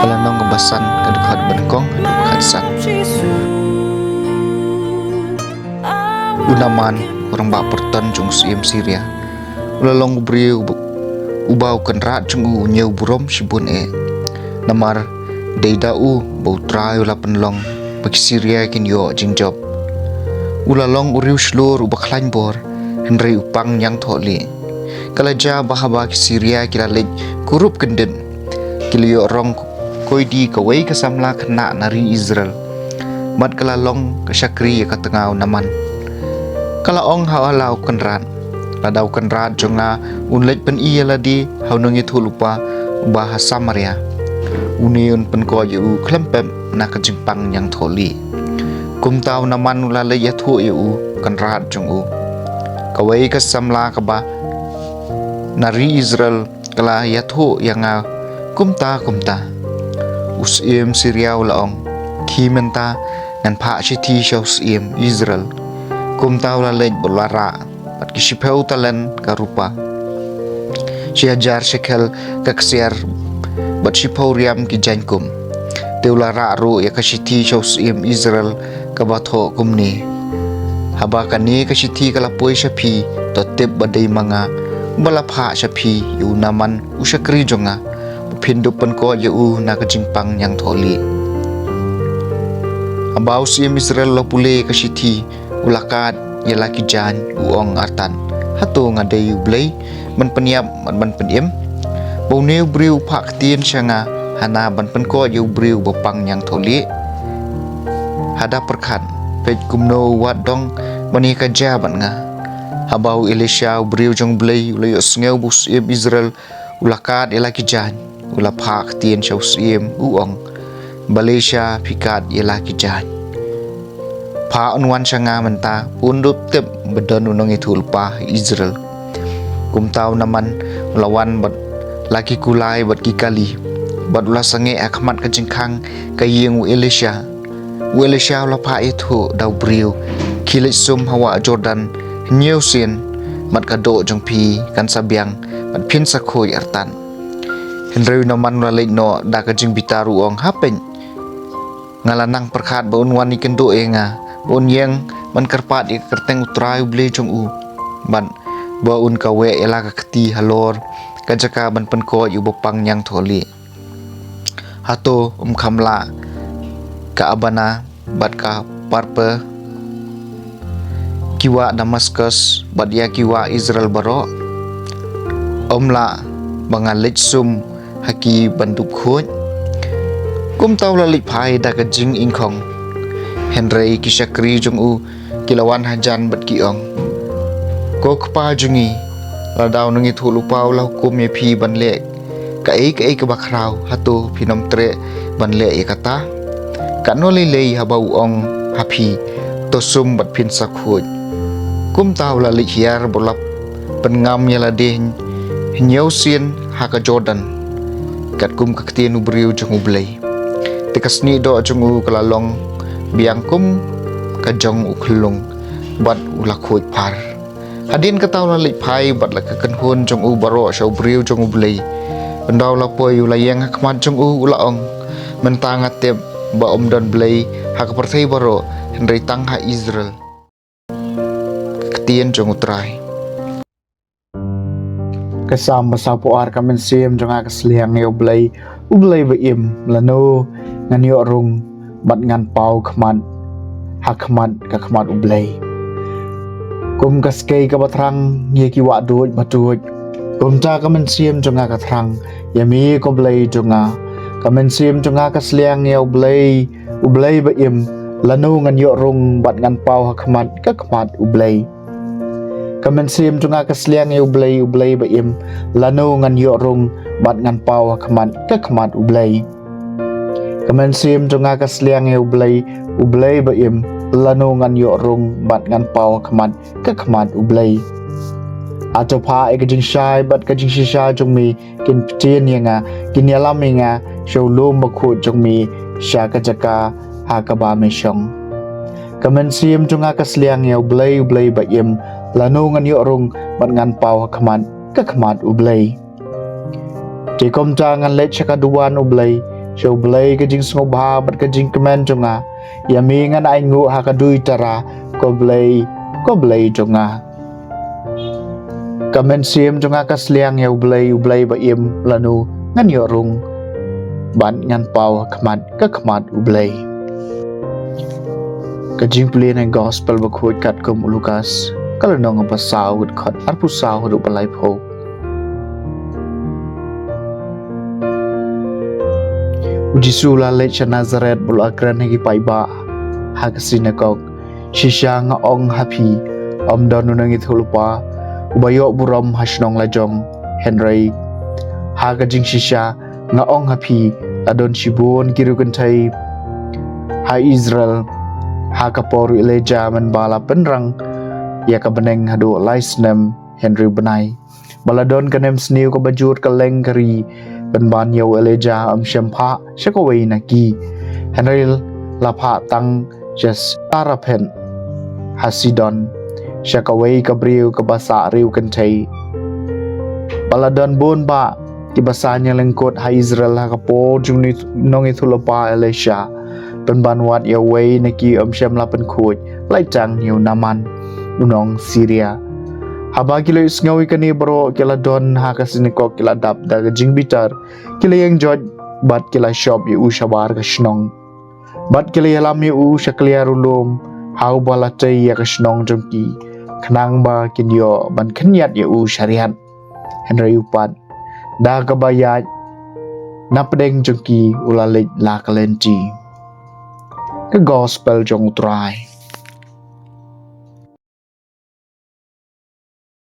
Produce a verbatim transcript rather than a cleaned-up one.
Ka lynnong kaba san, ka dkhot ba nyngkong haduh ba khatsan. U Naman, u rangbah pyrton jong u syiem Syria, u la long u briew uba u kynrad jong u u ñiew burom shibun eh. Namar dei da u ba U Trai u la pynlong ba ki Syria kin ïoh jingjop. U la long u riewshlur uba khlaiñ bor, hynrei u pang ñiangthohlieh. Ka la jia ba haba ki Syria ki la leit kurup kyndit, ki la ïoh rong koidi kawei ka samla khynnah na ri Israel, bad ka la long ka shakri ïa ka tnga u Naman. Ka la ong ha u la u kynrad, lada u kynrad jong nga un leit pyni ïa lade ha u nongïathuhlypa uba ha Samaria, une un pynkoit ïa u khlem pep na ka jingpang ñiangthohlieh. Kumta u Naman u la leit ïathuh ïa u kynrad jong u, kawei ka samla kaba na ri Israel ka la ïathuh ïa nga kumta kumta. U syiem Syria u la ong, khie mynta ngan phah shithi sha u syiem Israel. Kumta u la leit bad u la rah bad ki shiphew talent ka rupa, shi hajar shekel ka ksiar, bad shiphew riam ki jaiñkum. Te u la rah ruh ïa ka shithi sha u syiem Israel kaba thoh kumne: Haba kane ka shithi ka la poi sha phi, to tip ba dei ma nga ba la phah sha phi ïa u Naman u shakri jong nga, ba phin dup pynkoit ïa u na ka jingpang ñiangthohlieh. Haba u syiem Israel u la pule ïa ka shithi, u la kad ïa la ki jaiñ, u ong artat, hato nga dei U Blei ban pynïap bad ban pynim, ba une u briew u phah ktien sha nga hana ban pynkoit ïa u briew ba pang ñiangthohlieh? Hada pyrkhat, peit kumno u wad dong ban ïa ka jia bad nga. Haba u Elisha u briew jong U Blei u la ïohsngew ba u syiem Israel u la kad ïa la ki jaiñ, u la phah ktien sha u syiem, u ong, balei sha phi kad ïa la ki jaiñ? Phah un wan sha nga mynta, un dup tip ba don u nongïathuhlypa ha Israel. Kumta u Naman u la wan bad la ki kulai bad ki kali, bad u la sangeh ha khmat ka jingkhang ka ïing u Elisha. U Elisha u la phah ïathuh da u briew, khie leit sum ha wah Jordan hynñiew sien, bad ka doh jong phi kan sa biang, bad phin sa khuid artat. Hynrei u Naman u la leit noh da ka jingbitar, u ong, ha peit, nga la nang pyrkhat ba un wan ïakynduh ïa nga, ba un ïeng ban kyrpad ïa ka kyrteng U Trai U Blei jong u, bad ba un kaweh ïa la ka kti halor ka jaka ban pynkoit ïa u ba pang ñiangthohlieh. Hato um kham lah ka Abana bad ka Parpar, ki wah Damaskus bad ïa ki wah Israel baroh? Um lah ba nga leit sum ha ki ban dup khuid? Kumta u la leit phai da ka jingïngkhong. Hynrei ki shakri jong u ki la wan hajan bad ki ong, ko kpa jong ngi, lada u nongïathuhlypa u la hukum ïa phi ban leh kaei kaei kaba khraw, hato phin ym treh ban leh ïa kata? Katno lei lei haba u ong ha phi, to sum bad phin sa khuid. Kumta u la leit hiar bad u la pynngam ïa lade hynñiew sien ha ka Jordan, katkum ka ktien u briew jong U Blei. Te ka snieh doh jong u ka la long biang kum ka jong u khyllung, bad u la khuid phar. Hadien kata u la leit phai bad la ka kynhun jong u baroh sha u briew jong U Blei. Ynda u la poi u la ïeng ha khmat jong u, u la ong, mynta nga tip ba um don Blei ha ka pyrthei baroh, hynrei tang ha Israel. Ka ktien jong U Trai. Ka Salm ba sawphew ar. Ka mynsiem jong nga ka sliang ïa U Blei, U Blei ba im, lano ngan ïoh rung bad ngan paw khmat ha khmat ka khmat U Blei? Kum ka skei kaba thrang ïa ki wah duid ba duid, kumta ka mynsiem jong nga ka thrang ïa me, ko Blei jong nga. Ka mynsiem jong nga ka sliang ïa U Blei, U Blei ba im, lano ngan ïoh rung bad ngan paw ha khmat ka khmat U Blei? Ka mynsiem jong nga ka sliang ïa U Blei, U Blei ba im, lano ngan ïoh rung bad ngan paw ha khmat ka khmat U Blei? Ka mynsiem jong nga ka sliang ïa U Blei, U Blei ba im, lano ngan ïoh rung bad ngan paw ha khmat ka khmat U Blei? Ato phah ïa ka jingshai bad ka jingshisha jong me kin ptien ïa nga, kin ïalam ïa nga sha u lum bakhuid jong me, sha ka jaka ha kaba me shong. Ka mynsiem jong nga ka sliang ïa U Blei, U Blei ba im, lano ngan ïoh rung bad ngan paw ha khmat ka khmat U Blei? Te kumta ngan leit sha ka duwan U Blei, sha U Blei ka jingsngewbha bad ka jingkmen jong nga. Ïa me ngan ainguh ha ka duitara, ko Blei, ko Blei jong nga. Ka mynsiem jong nga ka sliang ïa U Blei, U Blei ba im, lano ngan ïoh rung bad ngan paw ha khmat ka khmat U Blei. Ka jingpule na gospel bakhuid katkum u Lukas, ka lynnong ba saw, dkhot arphew saw haduh ba laiphew. U Jisu u la leit sha Nasaret bad u la kren ha ki paidbah ha ka sinagog. Shisha nga ong ha phi, ym don u nongïathuhlypa uba ïoh burom ha shnong lajong. Hynrei ha ka jingshisha nga ong ha phi, la don shibun ki riewkynthei ha Israel ha ka por u Elijah, mynba la pynrang ïa ka bneng haduh lai snem hynriew bnai. Ba la don ka nemsniew kaba jur ka leng ka ri, pynban ïa u Elijah ym shym phah sha kawei na ki. Hynrei la phah tang sha Sarephath ha Sidon, sha kawei ka briew kaba sah riewkynthei. Ba la don bun bah kiba sah ñianglyngkut ha Israel ha ka por jong u nongïathuhlypa Elisha, pynban wat ïa uwei na ki ym shym la pynkhuid, lait tang ïa u Naaman u nong Syria. Haba ki la ïohsngew ïa kane baroh, ki la don ha ka sinagog, ki la dap da ka jingbitar, ki la ïeng joit bad ki la shop ïa u shabar ka shnong. Bad ki la ïalam ïa u sha kliar u lum, ha uba la tei ïa ka shnong jong ki, khnang ba kin ïoh ban khynñiat ïa u sha riat. Hynrei u pat, da kaba ïaid na pdeng jong ki, u la leit la ka lynti. Ka gospel jong U Trai.